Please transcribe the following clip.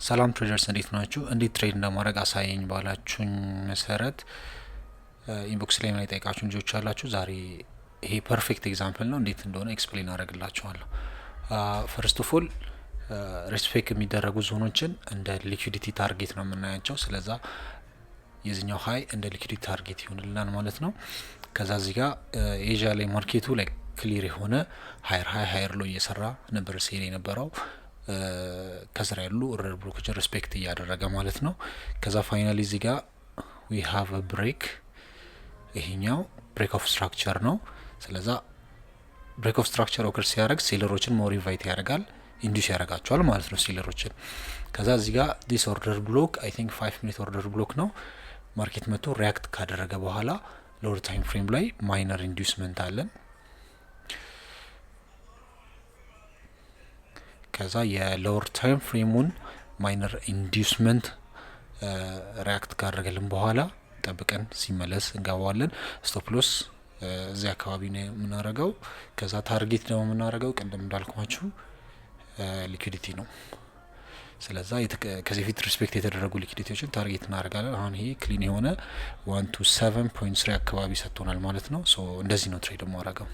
ሰላም traders፣ እንዴት ናችሁ? እንዴት trade እንደማድረግ አሳየኝ ባላችሁኝ መሰረት inbox ላይ ምን የጠየቃችሁን ልጆች አላችሁ። ዛሬ ይሄ perfect example ነው፣ እንዴት እንደሆነ explain አደርግላችኋለሁ። First of all respect የሚደረጉ ዞኖችን እንደ liquidity target ነው የምናያቸው። ስለዛ የዚኛው high እንደ liquidity target ይሆንልናል ማለት ነው። ከዛ እዚህ ጋር ኤዥያ ላይ market ኡ ላይ clear የሆነ higher high higher low እየሰራ ነበር ሲሄድ የነበረው፣ ከስር ያሉ order block ኦችን respect እያደረገ ማለት ነው። ከዛ finally እዚህ ጋር we have break፣ ይሄኛው break of structure ነው። ስለዛ break of structure occur ሲያደርግ seller ኦችን more invite ያደርጋል፣ induce ያደርጋቸዋል ማለት ነው seller ኦችን። ከዛ እዚህ ጋር this order block I think 5 minute order block ነው። Market መጥቶ react ካደረገ በኋላ lower time frame ላይ minor inducement አለን። ከዛ የ lower time frame ኡን minor inducement react ካደረገልን በኋላ ጠብቀን ሲመለስ እንገባዋለን። Stop loss እዚህ አካባቢ ነው የምናደርገው። ከዛ target ደግሞ የምናደርገው ቅድም እንዳልኳችሁ liquidity ነው። ስለዛ ከዚህ በፊት respect የተደረጉ liquidity ዎችን target እናደርጋለን። አሁን ይሄ clean የሆነ 1 to 7.3 አካባቢ ሰጥቶናል ማለት ነው። So እንደዚህ ነው trade የማደርገው።